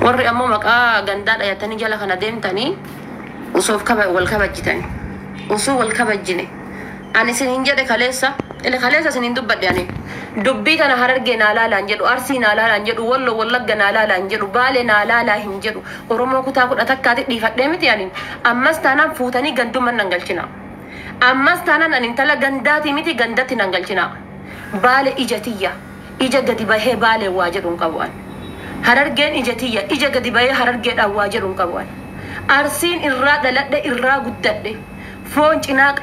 Warri ammoo maqaa gandaa dhayatanii jala kana deemtanii osoo wal kabajjitani. Osoo wal kabajjine. Ani isin hin jedhe kaleessa. Ile kaleessa isin hin dubbadhe ani. Dubbii tana Harargee naa laalaa hin jedhu, Arsii naa laalaa hin jedhu, Wallo Wallagga naa laalaa hin jedhu, Baalee naa laalaa hin jedhu. Oromoo kutaa 11tti dhiifadhee miti ani. Ammas taanaan fuutanii gandumman nan galchina. Ammas taanaan ani intala gandaatii miti, gandatti nan galchina. Baale ija tiyya. Ija gadi bahee Baalee waa jedhu hin qabu ani. Harargeen ija tiyya. Ija gadi bahee Harargeedhaan waa jedhu hin qabu ani. Arsiin irraa dhaladhe, irraa guddadhe. Foon cinaa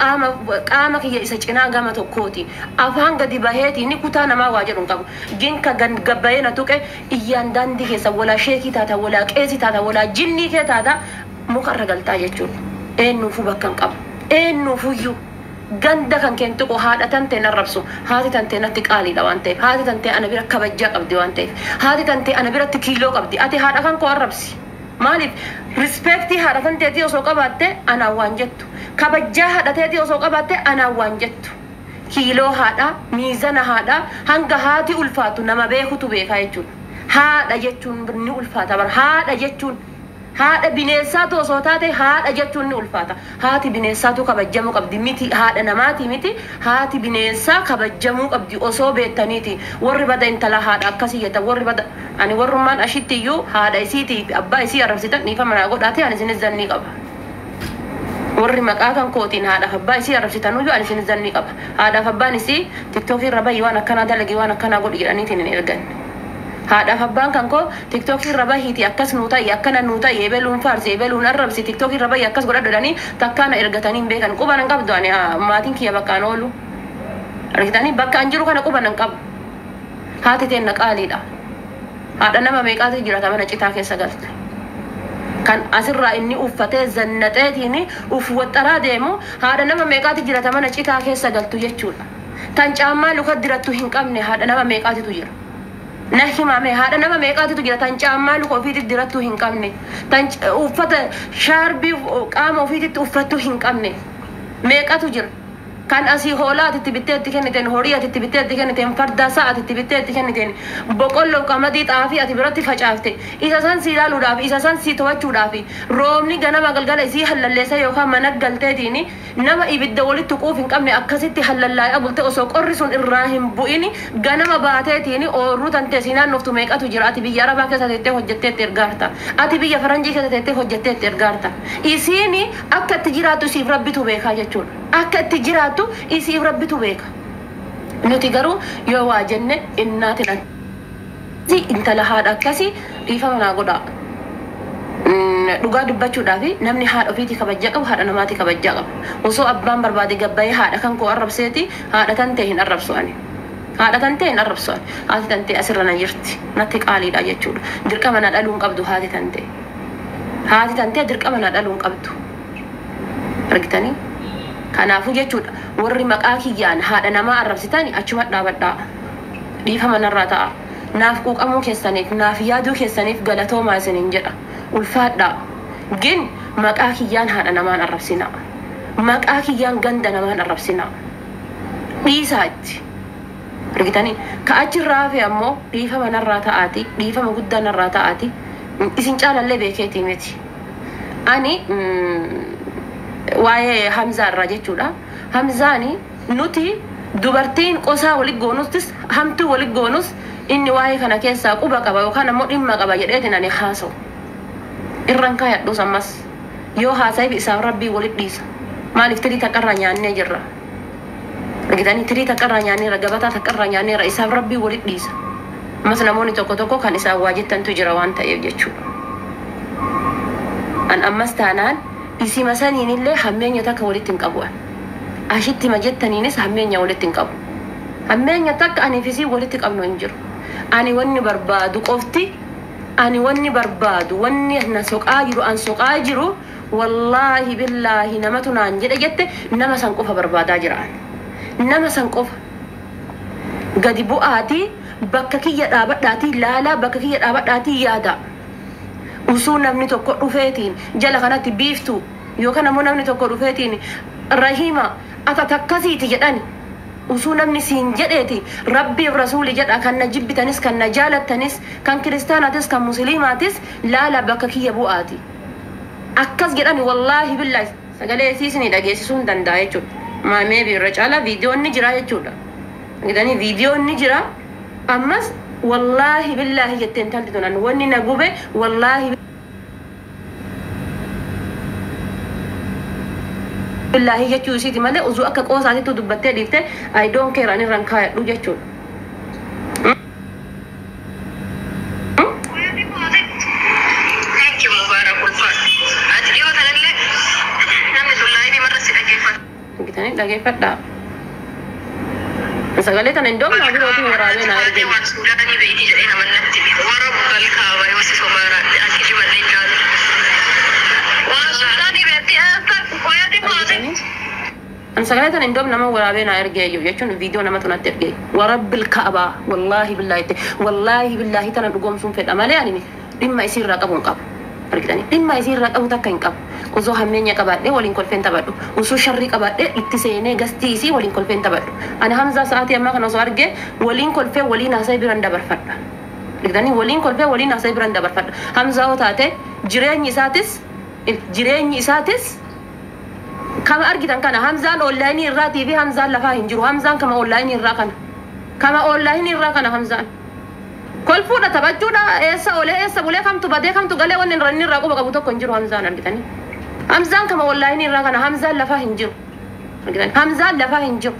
qaama kiyya isa cinaa gama tokkooti. Afaan gadi baheetiin kutaa namaa waa jedhu hin qabu. Ginka gabbayee na tuqe iyyaan daandii keessa walaa sheekii taata, walaa qeesii taata, walaa jinnii kee taata, muka irra galtaa jechuudha. Eenyuufuu bakka hin qabu. Eenyuufuyyuu. Ganda kan keen tuqu haadha tantee narrabsu. Haati tantee natti qaaliidha waan ta'eef. Haati tantee ana bira kabajjaa qabdi waan ta'eef. Haati tantee ana biratti kiiloo qabdi. Ati haadha kan koo arrabsi. Maaliif respectii haadha tanteetii osoo qabaatte anaan waan jettu. Kabajjaa haadha teetii osoo qabaatte anaan waan jettu. Kiiloo haadhaa, miizana haadhaa, hanga haati ulfaatu nama beekutu beekaa jechuudha. Haadha jechuun ni ulfaata bara. Haadha jechuun haadha bineensaatu osoo taate haadha jechuun ni ulfaata. Haati bineensaatu kabajamuu qabdi miti, haadha namaati miti, haati bineensaa kabajamuu qabdi osoo beektaniiti. Warri bada intala haadha akkasii jettan, warri bada ani warrummaan ashitti iyyuu haadha isiitii fi abbaa isii arrabsitan dhiifama naa godhaati, ani isinis zannii qaba. Warri maqaa kan kootiin haadhaaf abbaa isii arrabsitanuyyuu ani isinis zannii qaba. Haadhaaf abbaan isii TikTokii irra bahi, waan akkanaa dalagi, waan akkanaa godhi jedhaniitiin hin ergan. Haadhaaf abbaan kan koo TikTokii irra bahiiti akkas nuu ta'i, akkana nuu ta'i, ebeluun faarsi, ebeluun arrabsi, TikTokii irra bahi akkas godhadhu jedhanii takkaana ergatanii hin beekan. Quba nan qabdu ani, maatiin kiyya bakkaan oolu. Argitanii, bakka an jiru kana quba nan qabu. Haati teenna qaaliidha. Haadha nama meeqaatu jirata mana citaa keessa galtu. Kan asirraa inni uffatee zannaxeetiin uf waxxaraa deemu haadha nama meeqaatu jirata mana citaa keessa galtu jechuudha. Tan caammaa luka dirattu hin qabne haadha nama meeqaatitu jira. Na himame, haadha nama meeqaatitu jira tan caammaa luka ofiitti dirattuu hin qabne. Tan uffata shaarbii qaama ofiititti uffattuu hin qabne. Meeqatu jira. Kan asii hoolaa ati itti bittee itti kenniteen, horii ati itti bittee itti kenniteen, farda sa'a ati itti bittee itti kenniteen, boqqolloo, qamadii, xaafii ati biratti facaafte isa san si ilaaluudhaaf, isa san si to'achuudhaaf, roobni ganama galgala isii hallalleessa yookaan mana galteetiin nama ibidda walitti tuquuf hin qabne akkasitti hallallaa'ee bulte osoo qorri sun irraa hin bu'in ganama baateetiin oorruu tantee si naannoftu meeqatu jira. Ati biyya arabaa keessa teettee hojjetteetti ergaarta. Ati biyya faranjii keessa teettee hojjetteetti ergaarta. Isiin akka itti jiraattu isiif rabbitu beekaa jechuudha. Akka itti jiraattu isiif rabbitu beeka. Nuti garuu yoo waa jenne innaatiin akkasii, intala haadha akkasii, dhiifama naa godhaa. Dhugaa dubbachuudhaaf namni haadha ofiitii kabajjaa qabu haadha namaatii kabajjaa qaba. Osoo abbaan barbaade gabbayee haadha kan koo arrabseeti haadha tan ta'e hin arrabsu ani. Haadha tan ta'e hin arrabsu ani. Haati tan ta'e asirra na jirti. Natti qaaliidha jechuudha. Dirqama na dhaluu hin qabdu haati tan ta'e. Haati tan ta'e dirqama na dhaluu hin qabdu. Argitanii? Kanaafuu jechuudha, warri maqaa kiyyaan haadha namaa arrabsitan achuma dhaabadhaa. Dhiifama narraa ta'a. Naaf quuqamuu keessaniif, naaf yaaduu keessaniif galatoomaa isiniin jedha. Ulfaadhaa. Gin maqaa kiyyaan haadha namaan arrabsinaa. Maqaa kiyyaan ganda namaan arrabsinaa. Dhiisaa itti. Argitanii? Ka achirraa hafe ammoo dhiifama narraa ta'aati. Dhiifama guddaa narraa ta'aati. Isin caalallee beekeetii miti. Ani waa'ee Hamzaa irraa jechuudha. Hamzaani nuti dubartiin qosaa walit goonustis hamtuu walit goonus inni waa'ee kana keessaa quba qaba yookaan ammoo dhimma qaba jedheetiin ani haasa'u. Irran kaayadhus ammas yoo haasa'eef isaaf rabbii walit dhiisa. Maaliif tirii takkarraa nyaannee jirra. Argitanii, tirii takkarraa nyaanneerra, gabataa takkarraa nyaanneerra, isaaf rabbii walit dhiisa. Ammas namoonni tokko tokko kan isaan waa jettantu jira waan ta'eef jechuudha. An ammas taanaan isima saniinillee hammeenya takka walitti hin qabu. Ashitti ma jettaniinis hammeenya walitti hin qabu. Hammeenya takka aniif isii walitti qabnu hin jiru. Ani wanni barbaadu qofti, ani wanni barbaadu, wanni na soqaa jiru, an soqaa jiru, wallaahi billaahi namatu naan jedhe jette, nama san qofa barbaadaa jira. Nama san qofa. Gadi bu'aatii bakka kiyya dhaabadhaatii laalaa, bakka kiyya dhaabadhaatii yaada. Usuu namni tokko dhufeetiin jala kanatti biiftu yookaan ammoo namni tokko dhufeetiin Rahima ata takkasiiti jedhani. Usuu namni siin jedheeti rabbiif rasuuli jedha kan na jibbitanis kan na jaalattanis kan kiristaanaatis kan musliimaatis laala bakka kiyya bu'aati. Akkas jedhani wallaahi billaahi sagalee isiisinii dhageessisuu hin danda'a jechuudha. Maamee irra caalaa viidiyoon ni jira jechuudha. Argitanii viidiyoon ni jira. Ammas wallaahi billaahi jettee intalli tun wanni na gube wallaahi billaahi jechuu isiiti malee osoo akka qoosaatitti dubbattee dhiifte I don't care ani irraan kaayadhu jechuudha. Thank you, Mubarak Ulfaat. Ati dhiyoo tanallee namni sun laayivii marra si dhaggeeffata. Argitanii dhageeffadhaa. Sagalee tana hin doomnaa birootiin waraabee naa erge. Waan Suudaanii beeyti jedhee nama natti hime. Warra Balkaaba yoo si somaaraatti ati jimallee hin jaalu. Waan Suudaanii beekti akka qoyati qoyati. An sagalee tana hin doom nama waraabee naa ergee jiru jechuun viidiyoo namatu natti ergee. Warabbil ka'abaa wallaahi billaahi itti wallaahi billaahi tana dhugoomsuun fedha malee ani dhimma isiirraa qabu hin qabu. Argitanii dhimma isiirraa qabu takka hin qabu. Osoo hammeenya qabaadhee waliin kolfeen taphadhu. Osoo sharrii qabaadhee itti seenee gastii isii waliin kolfeen taphadhu. Ani Hamzaa sa'aatii ammaa kana osoo argee waliin kolfee waliin haasa'ee biran dabarfadha. Argitanii waliin kolfee waliin haasa'ee biran dabarfadha. Hamzaa yoo taate jireenyi isaatis kama argitan kana Hamzaan onlaayinii irraatii fi Hamzaan lafaa hin jiru. Hamzaan kama onlaayinii irraa kana. Kama onlaayinii irraa kana Hamzaan. Kolfuudha taphachuudha eessa olee eessa bulee kamtu badee kamtu galee wanni inni irraa quba qabu tokko hin jiru Hamzaan argitanii. Hamzaan kama onlaayinii irraa kana Hamzaan lafaa hin jiru. Argitanii Hamzaan lafaa hin jiru.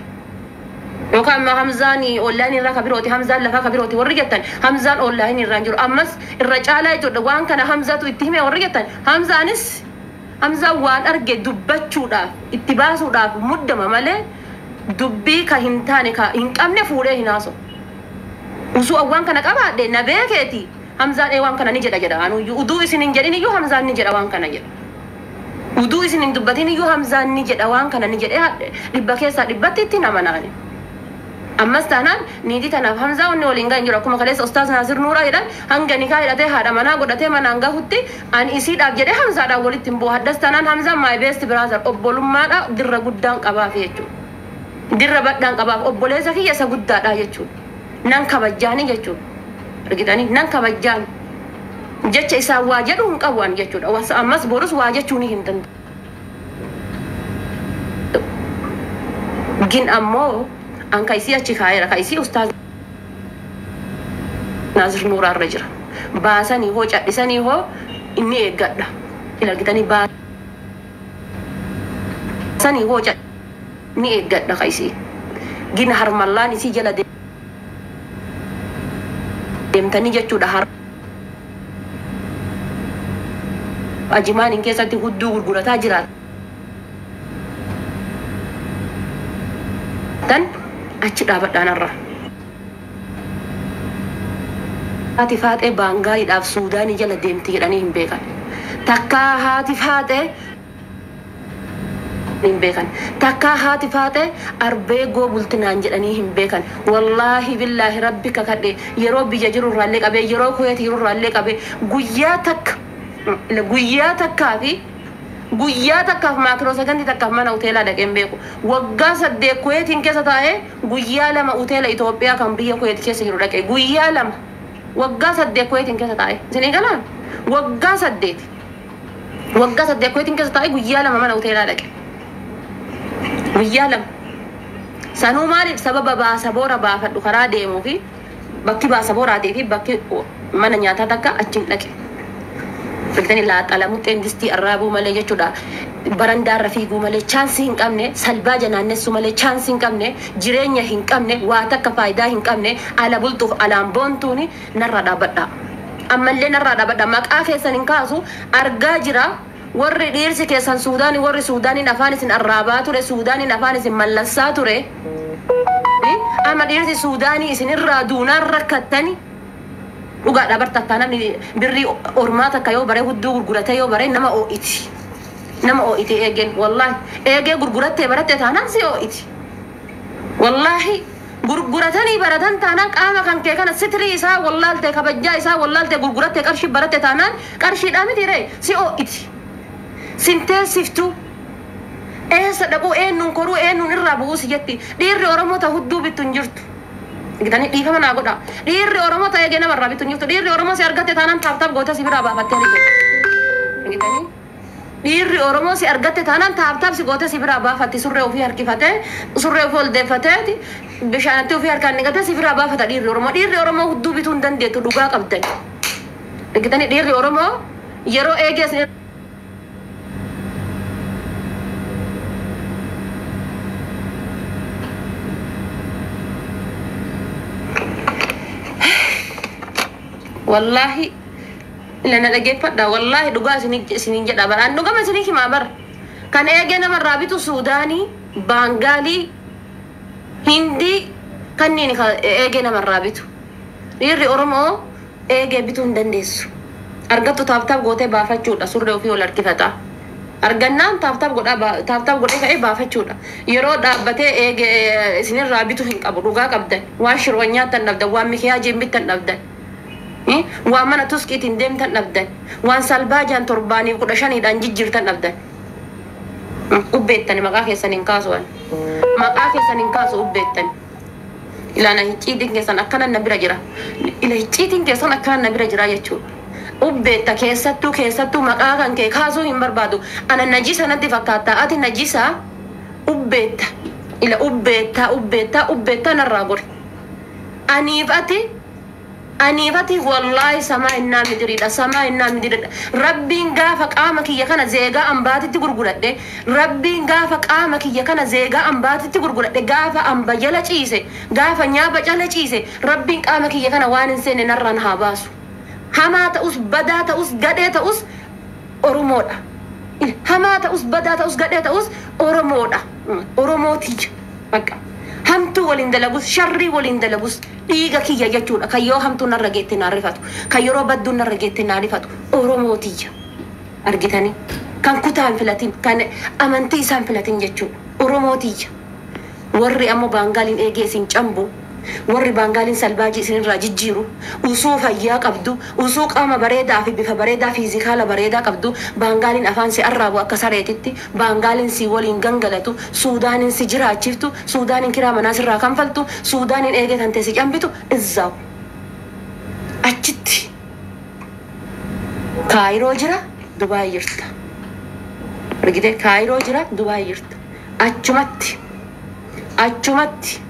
Yookaan amma Hamzaan onlaayinii irraa kabirooti Hamzaan lafaa kabirooti warri jettan Hamzaan onlaayinii irraa hin jiru. Ammas irra caalaa jechuudha waan kana Hamzaatu itti hime warri jettan Hamzaanis Hamzaan waan arge dubbachuudhaaf itti baasuudhaaf muddama malee dubbii ka hin taane ka hin qabne fuudhee hin haasa'u. Usuu waan kana qabaadhe na beekeeti Hamzaan ee waan kana ni jedha jedha anuyyuu uduu isin hin jedhin iyyuu Hamzaan ni jedha waan kana jedha. Uduu isin hin dubbatin iyyuu Hamzaan ni jedha waan kana ni jedhe dhibba keessaa dhibbatti itti nama naani. Ammas taanaan niitii tanaaf Hamzaa wanni waliin gahan jiru akkuma kaleessa Ustaaz Naasir Nuuraa jedhan hanga nikaa hidhatee haadha manaa godhatee manaan gahutti ani isiidhaaf jedhee Hamzaadhaan walitti hin bu'u. Haddas taanaan Hamzaan my best brother obbolummaadha dirra guddaan qabaaf jechuudha. Dirra badhaan qabaaf obboleessa kiyya isa guddaadha jechuudha. Nan kabajjaani jechuudha. Argitanii nan kabajjaan jecha isaa waa jedhu hin qabu ani jechuudha. Wasa ammas borus waa jechuu ni hin danda'u. Gin ammoo an ka isii achi kaa'eera ka isii Ustaaz Naasir Nuuraa irra jira. Baasanii hoo cadhisanii hoo inni eeggadha. Hin argitanii baasanii hoo ni eeggadha ka isii. Gin harmallaan isii jala deemtanii jechuudha har ajimaaniin keessatti hudduu gurgurataa jiraatan achi dhaabadhaan irra. Haati faaxee baangaaliidhaaf Suudaanii jala deemti jedhanii hin beekan. Takkaa haati faaxee hin beekan. Takkaa haati faaxee arbeegoo bultinaan jedhanii hin beekan. Wallaahi billaahi rabbi kakadhe yeroo biyya jiru irraallee qabee yeroo kuweeti jiru irraallee qabee guyyaa takka guyyaa takkaa fi guyyaa takkaaf maakiroo sagantii takkaaf mana hoteelaa dhaqeen beeku. Waggaa 8 kuweetiin keessa taa'ee guyyaa 2 hoteela Itoophiyaa kan biyya kuweeti keessa jiru dhaqee guyyaa 2 waggaa 8 kuweetiin keessa taa'ee isinii galaan waggaa 8 waggaa 8 kuweetiin keessa taa'ee guyyaa 2 mana hoteelaa dhaqe. Guyyaa 2. Sanuu maaliif sababa baasaboora baafadhu karaa deemuu fi bakki baasabooraatii fi bakki mana nyaataa takka achiin dhaqe. Biqiltanii laaxalamuxxeen distii arraabuu malee jechuudha. Barandaarra fiiguu malee chaansii hin qabne salbaa janaannessuu malee chaansii hin qabne jireenya hin qabne waa takka faayidaa hin qabne ala bultuuf alaan boontuuni narra dhaabbadha. Ammallee narraa dhaabbadha maqaa keessan hin kaasu argaa jira. Warri dhiirsi keessan Suudaanii warri Suudaaniin afaan isin arraabaa ture Suudaaniin afaan isin mallassaa ture. Amma dhiirsi Suudaanii isin irraa duunaan rakkattani. Dhugaadha bartakkaa namni birrii ormaa takka yoo bare hudduu gurguratee yoo bare nama oo'iti. Nama oo'iti eegeen wallaahi eegee gurgurattee baratte taanaan si oo'iti. Wallaahi gurguratanii baratan taanaan qaama kan kee kana sitirii isaa wallaaltee kabajjaa isaa wallaaltee gurgurattee qarshii baratte taanaan qarshiidhaa miti ree si oo'iti. Sinteessiftuu Eessa dhaquu eenyuun koruu eenyuun irraa bu'uu si jetti. Dhiirri Oromoo ta'u hudduu bittu hin jirtu. Gitanii dhiifama naa godha. Dhiirri Oromoo ta'ee eegee namarraa bittu hin jirtu. Dhiirri Oromoo si argatte taanaan taap taap gootee si biraa baafattee argite. Gitanii dhiirri Oromoo si argatte taanaan taap taap si gootee si biraa baafatti surree ofii harkifatee surree ofii ol deeffatee bishaanatti ofii harkaan dhiqatee si biraa baafata dhiirri Oromoo. Dhiirri Oromoo hudduu bituu hin dandeettu dhugaa qabdan. Gitanii dhiirri Oromoo yeroo eegee isin Wallaahi ila na dhageeffadha wallaahi dhugaa isinin jedha bara an dhugama isinii himaa bara kan eegee namarraa bitu Suudaanii, Baangaalii, Hindii kanneen eegee namarraa bitu. Dhiirri Oromoo eegee bituu hin dandeessu. Argattu taap taap gootee baafachuudha surree ofii ol harkifata. Argannaan taap taap godhaa taap taap godhee ka'ee baafachuudha. Yeroo dhaabbatee eegee isinirraa bitu hin qabu dhugaa qabdan. Waan shiroo nyaattan dhabdan, waan mikiyaajiin bittan dhabdan. Waan mana tuskiitiin deemtan dhabdan. Waan salbaajaan torbaaniif 15dhaan jijjiirtan dhabdan. Ubbeettani maqaa keessan hin kaasu ani. Maqaa keessan hin kaasu ubbeettani. Ilaana hicciitiin keessan akkana na bira jira. Ila hicciitiin keessan akkana na bira jira jechuudha. Ubbeetta keessattuu keessattuu maqaa kan kee kaasuu hin barbaadu. Ana najisa natti fakkaata. Ati najisa ubbeetta. Ila ubbeetta ubbeetta ubbeetta narraa gori. Aniif ati aniifati wallaahi samaa innaa midiriidha samaa innaa midiriidha. Rabbiin gaafa qaama kiyya kana zeegaa ambaatitti gurguradhe rabbiin gaafa qaama kiyya kana zeegaa ambaatitti gurguradhe gaafa amba jala ciise gaafa nyaaba jala ciise rabbiin qaama kiyya kana waan hin seenne narraan haa baasu. Hamaa ta'us badaa ta'us gadhee ta'us Oromoodha. Hamaa ta'us badaa ta'us gadhee ta'us Oromoodha. Oromootiyya bakka. Hamtuu waliin dalagus sharrii waliin dalagus dhiiga kiyya jechuudha. Kan yoo hamtuu narra geette naa rifatu. Kan yeroo badduu narra geette naa rifatu. Oromootiyya. Argitanii? Kan kutaa hin filatin, kan amantii isaa hin filatin jechuudha. Oromootiyya. Warri ammoo Baangaaliin eegee isin cambu, warri Baangaaliin salbaajii isinirraa jijjiiru, usuu fayyaa qabdu, usuu qaama bareedaa fi bifa bareedaa fiizikaala bareedaa qabdu, Baangaaliin afaan si arraabu akka sareetitti, Baangaaliin si waliin gangalatu, Suudaaniin si jiraachiftu, Suudaaniin kiraa manaa sirraa kanfaltu, Suudaaniin eegee kan teessi cambitu, izzaawu. Achitti Kaayiroo jira, Dubaay jirta. Argitee Kaayiroo jira, Dubaay jirta. Achumatti achumatti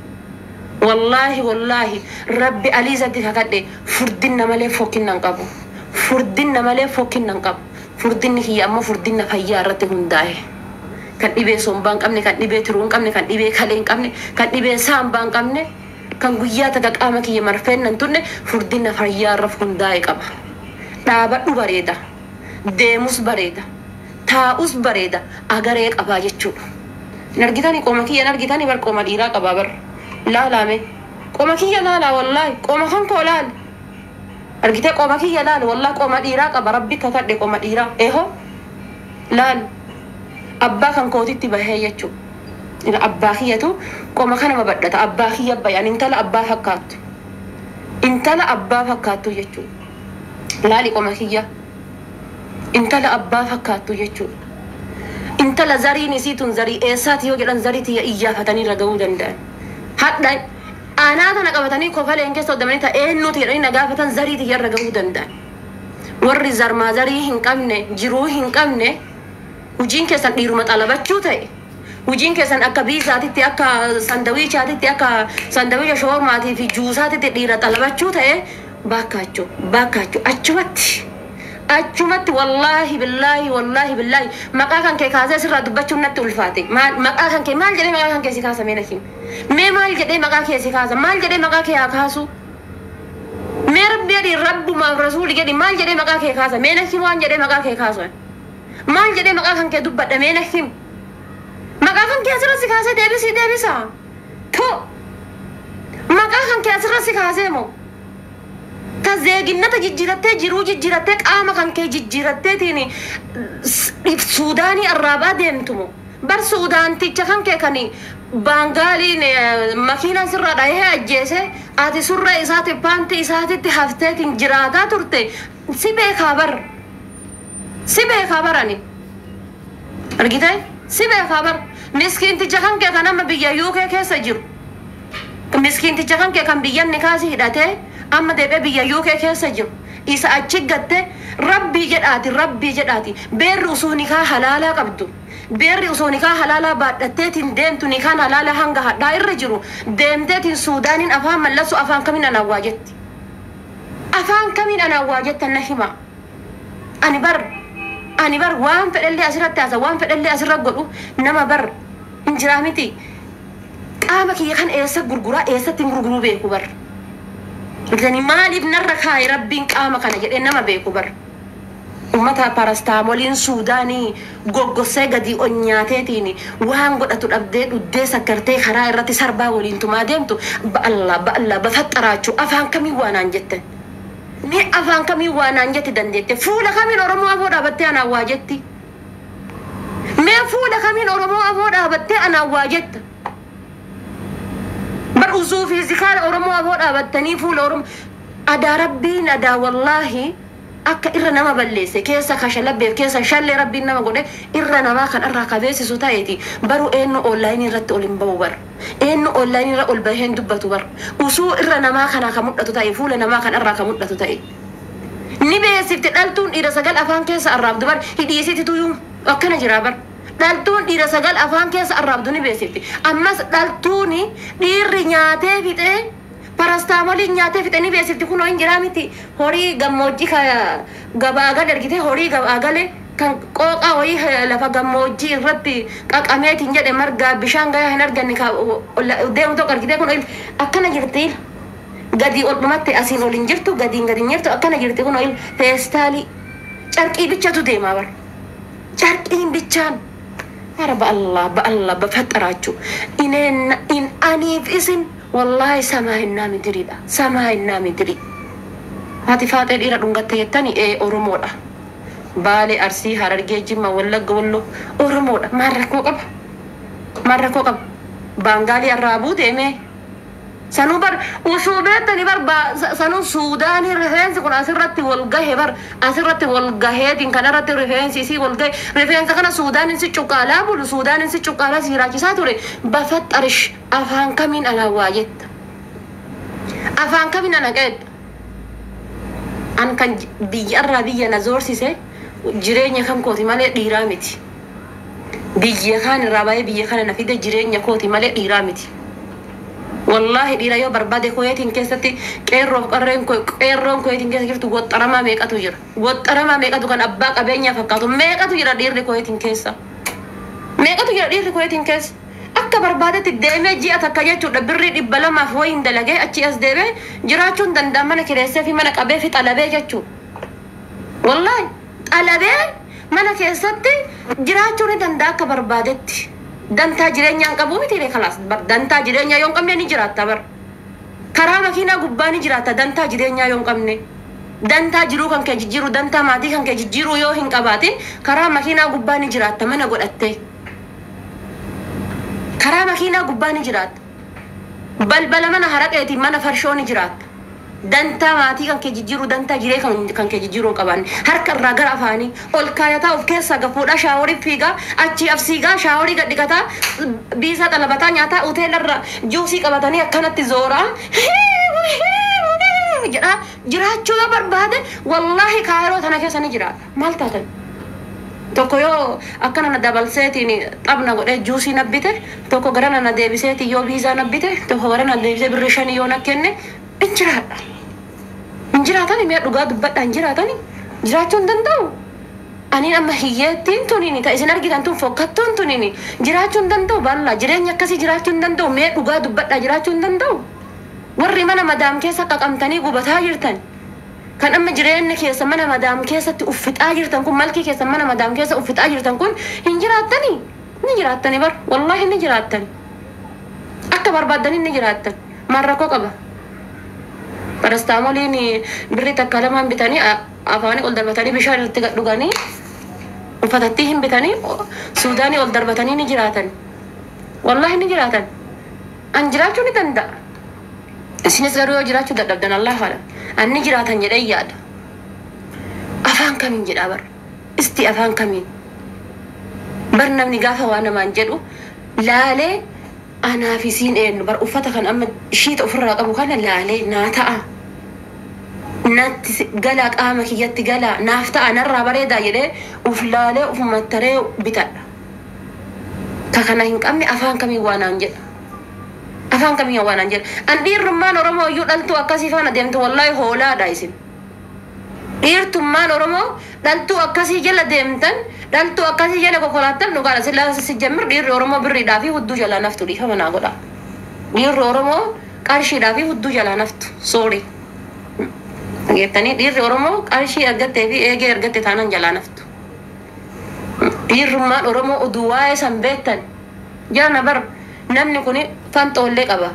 wallaahi wallaahi rabbi aliizatti kakadhe furdinna malee fokkinna hin qabu. Furdinna malee fokkinna hin qabu. Furdinni kiyya ammoo furdinna fayyaa irratti hundaa'e. Kan dhibee sombaa hin qabne, kan dhibee tiruu hin qabne, kan dhibee kalee hin qabne, kan dhibee saambaa hin qabne, kan guyyaa takka qaama kiyya marfeen hin turre furdinna fayyaa irra hundaa'e qaba. Dhaabadhu bareeda, deemus bareeda, taa'us bareeda, agaree qabaa jechuudha. Hin argitanii qoma kiyya hin argitanii bar qoma dhiiraa qabaa bar. Laalaame qoma kiyya laalaa wallaahi qoma kan koo laal. Argitee qoma kiyya laal wallaahi qoma dhiiraa qaba rabbi kakadhe qoma dhiiraa. Eehoo laal abbaa kan kootitti bahee jechuudha. Abbaa kiyyatu qoma kana babadhata abbaa kiyya bayan intala abbaa fakkaattu. Intala abbaa fakkaattu jechuudha. Laali qoma kiyya. Intala abbaa fakkaattu jechuudha. Intala zariin isii tun zarii eessaati yoo jedhan zarii tiyya iyyaafatanii irra ga'uu danda'an. Hadha aanaa tana qabatanii kofaleen keessa hodhamanii ta eenyuuti jedhanii na gaafatan zarii tiyya irra ga'uu danda'an. Warri zarmaa zarii hin qabne jiruu hin qabne hojiin keessan dhiiruma xalabachuu ta'e. Hojiin keessan akka biizaatitti akka sandawiichaatitti akka sandawiicha shoormaatii fi juusaatitti dhiira xalabachuu ta'e bakkaachuu bakkaachuu achumatti. Achumatti wallaahi billaahi wallaahi billaahi maqaa kan kee kaasee sirraa dubbachuun natti ulfaate. Maqaa kan kee maal jedhee maqaa kan kee si kaasa mee nakiin? Mee maal jedhee maqaa kee si kaasa? Maal jedhee maqaa kee haa kaasu? Mee rabbi jedhi rabbumaaf rasuuli jedhi maal jedhee maqaa kee kaasa? Mee nakiin waan jedhee maqaa kee kaasu? Maal jedhee maqaa kan kee dubbadha mee nakiin? Maqaa kan kee asirra si kaasee deebisii deebisa. To maqaa kan kee asirra si kaasee moo? Ta zeeginnata jijjiirattee jiruu jijjiirattee qaama kan kee jijjiiratteetiin Suudaanii arraabaa deemtumo. Bar Suudaanticha kan kee kan Baangaaliin makiinaan sirraa dhahee ajjeese ati surra isaati paantii isaatitti hafteetiin jiraataa turte si beekaa bar. Si beekaa barani. Argitee? Si beekaa bar. Miskiinticha kan kee kan amma biyya UK keessa jiru. Miskiinticha kan kee kan biyyanni kaasii hidhatee amma deebi'ee biyya UK keessa jiru. Isa achi gatte rabbii jedhaati, rabbii jedhaati. Beerri osoo nikaa halaalaa qabdu. Beerri osoo nikaa halaalaa baadhatteetiin deemtu, nikaan halaalaa hanga hadhaa irra jiru. Deemteetiin Suudaaniin afaan mallasu, afaan kamiin anawwaa jetti. Afaan kamiin anawwaa jettan na hima. Ani bar waan fedhallee asirratti haasa, waan fedhallee asirra godhu, nama bar hin jiraa miti. Qaama kiyya kan eessa gurguraa, eessatti hin gurguruu beeku bar. Bitanii maaliif narra kaaye rabbiin qaama kana jedhee nama beeku bar. Ummata parastaamoliin Suudaanii goggossee gadi onyaateetiin waan godhatu dhabdee dhuddee sakkartee karaa irratti sarbaa waliin tumaa deemtu, ba'allaa ba'allaa bafaxxaraachuu, afaan kamiin waanaan jettan. Mee afaan kamiin waanaan jetti dandeette? Fuula kamiin Oromoo afoo dhaabattee anaan waa jetti? Mee fuula kamiin Oromoo afoo dhaabattee anaan waa jetta? Bar usuu fiizikaala Oromoo afoo dhaabattanii fuula Oromoo adaa rabbiin adaa wallaahi akka irra nama balleesse, keessa kashalabbeef keessa shallee rabbiin nama godhe, irra namaa kan irraa kabeessisu ta'eeti. Baru eenyu onlaayinii irratti ol hin ba'u bar, eenyu onlaayinii irra ol bahee hin dubbatu bar. Usuu irra namaa kanaa ka mul'atu ta'e, fuula namaa kan irraa ka mul'atu ta'e, ni beesifte. Dhaltuun dhiira sagal afaan keessa arraabdu bar hidhiisiti tuyuu akkana jira bar. Dhaltuun dhiira sagal afaan keessa arraabdu ni beesifti. Ammas dhaltuuni dhiirri nyaatee fixee, parastaamoliin nyaatee fixe ni beesifti. Kunoo hin jiraa miti, horii gammoojjii ka gabaa gale argite, horii gabaa gale kan qooqaa wayii lafa gammoojjii irratti qaqameetiin jedhe, margaa bishaan gahaa hin arganne ka deemu tokko argite. Kun akkana jirti, gadi ol dhumatte, asiin ol hin jirtu, gadiin gadi hin jirtu, akkana jirti. Kun feestaalii carqii bichatu deemaa bar, carqiin bichaan. Ara በአላህ በአላህ በፈጠራችሁ in aniif isin wallaahi samaayinaa midiriidha, samaayinaa midirii. Haati Faaxee dhiira dhungatte jettani, ee Oromoodha. Baalee, Arsii, Harargee, Jimma, Wallagga, Walloo Oromoodha. Maal rakkoo qaba? Maal rakkoo qaba? Baangaalii arraabuu deemee sanuu bar usuu beektani bar, sanuu Suudaanii rifeensi kun asirratti wal gahe bar, asirratti wal gaheetiin kanarratti rifeensi isii wal gahe. Rifeensa kana Suudaanin si cuqqaalaa bulu, Suudaanin si cuqqaalaa si jiraachisaa ture. Bafaxxarish, afaan kamiin anaa waa jetta? Afaan kamiin ana qeedha? An kan biyyarraa biyya na zoorsise jireenya kan kooti malee dhiiraa miti. Biyya kaan irraa baay'ee biyya kana na fide jireenya kooti malee dhiiraa miti. Wallaahi dhiira yoo barbaade Kuweetiin keessatti qeerroof qarreen, qeerroon Kuweetiin keessa jirtu woxxaramaa meeqatu jira? Woxxaramaa meeqatu kan abbaa qabeenyaa fakkaatu meeqatu jira dhiirri Kuweetiin keessa? Meeqatu jira dhiirri Kuweetiin keessa? Akka barbaadetti deemee ji'a takka jechuudha birrii 200f wayiin dalagee achi as deemee jiraachuun danda'a, mana kireessee fi mana qabee fi xalabee jechuudha. Wallaahi xalabee mana keessatti jiraachuu ni danda'a akka barbaadetti. Dantaa jireenyaa hin qabu miti kalaas, dantaa jireenyaa yoo hin qabne ni jiraatta bar. Karaa makiinaa gubbaa ni jiraatta dantaa jireenyaa yoo hin qabne. Dantaa jiruu kan kee jijjiiruu, dantaa maatii kan kee jijjiiruu yoo hin qabaatin, karaa makiinaa gubbaa ni jiraatta mana godhattee. Karaa makiinaa gubbaa ni jiraatta. Balbala mana haraqeetiin mana farshoo ni jiraatta. Dantaa maatii kan kee jijjiiruu, dantaa jiree kan kee jijjiiruu hin qabaanne. Harka irraa gara afaanii ol kaayataa, of keessaa gafuudhaa, shaaworii fiigaa, achii afsiigaa, shaaworii gad dhiqataa, biisaa xalabataa, nyaataa, hoteelarra juusii qabatanii akkanatti zooraa jedhaa jiraachuu yoo barbaade, wallaahi Kaayiroo tana keessa ni jiraata. Maal taatan? Tokko yoo akkana na dabalseetiin xabna godhee juusii na bite, tokko gara na deebiseetiin yoo biizaa na bite, tokko gara na deebisee birrii 5 yoo na kenne, hin jiraadha. Hin jiraatani? Mi'a dhugaa dubbadha, hin jiraatani? Jiraachuu hin danda'u. Ani amma hiyyeettiin tunini ta isin argitan tun, fokkattuun tunini jiraachuu hin danda'u. Bal'aa jireenya akkasii jiraachuu hin danda'u. Mee dhugaa dubbadha, jiraachuu hin danda'u. Warri mana madaam keessa qaqamtanii gubataa jirtan, kan amma jireenya keessa mana madaam keessatti uffixaa jirtan kun, malkii keessa mana madaam keessa uffixaa jirtan kun, hin jiraattanii? Ni jiraattani bar, wallaahi ni jiraattan. Akka barbaaddanii ni jiraattan. Maal rakkoo qaba? Parastaamoliin birrii takka lamaan bitanii, afaanii ol darbatanii, bishaan irratti gad dhuganii, uffatattii hin bitanii, Suudaanii ol darbatanii ni jiraatan. Wallaahi ni jiraatan. An jiraachuu ni danda'a. Isinis garuu yoo jiraachuu dadhabdan Allah alam. An ni jiraatan jedhee yaada. Afaan kamiin jedhaa bara. Isti afaan kamiin? Bar namni gaafa waa namaan jedhu laalee anaaf isiin eenyu bar uffata kan amma shiita ofirraa qabu kana laalee naa ta'a. Natti galaa qaama kiyyatti galaa naaf ta'a narraa bareedaa jedhee uf laalee uf mattaree bitadha. Ka kana hin qabne afaan kamiin waa naan jedha. Afaan kamiin waa naan jedha. An dhiirrummaan Oromoo iyyuu dhaltuu akkasii faana deemtu wallaahi hoolaadha isin. Dhiirtummaan Oromoo dhaltuu akkasii jala deemtan dhaltuu akkasii jala konkolaattan dhugaadha. Silaa si jammir dhiirri Oromoo birriidhaa fi hudduu jalaa naftu dhiifama naa godha. Dhiirri Oromoo qarshiidhaa fi hudduu jalaa naftu. Soori. Dhageettanii dhiirri Oromoo qarshii argattee fi eegee argatte taanaan jalaa naftu. Dhiirrummaan Oromoo oduu waa'ee san beektan. Jaana bar namni kun fanxoollee qaba.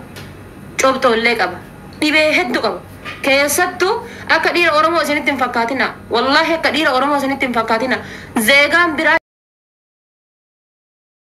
Cobxoollee qaba. Dhibee hedduu qaba. Keessattuu akka dhiira Oromoo isinitti hin fakkaatina. Wallaahi akka dhiira Oromoo isinitti hin fakkaatina. Zeegaan biraa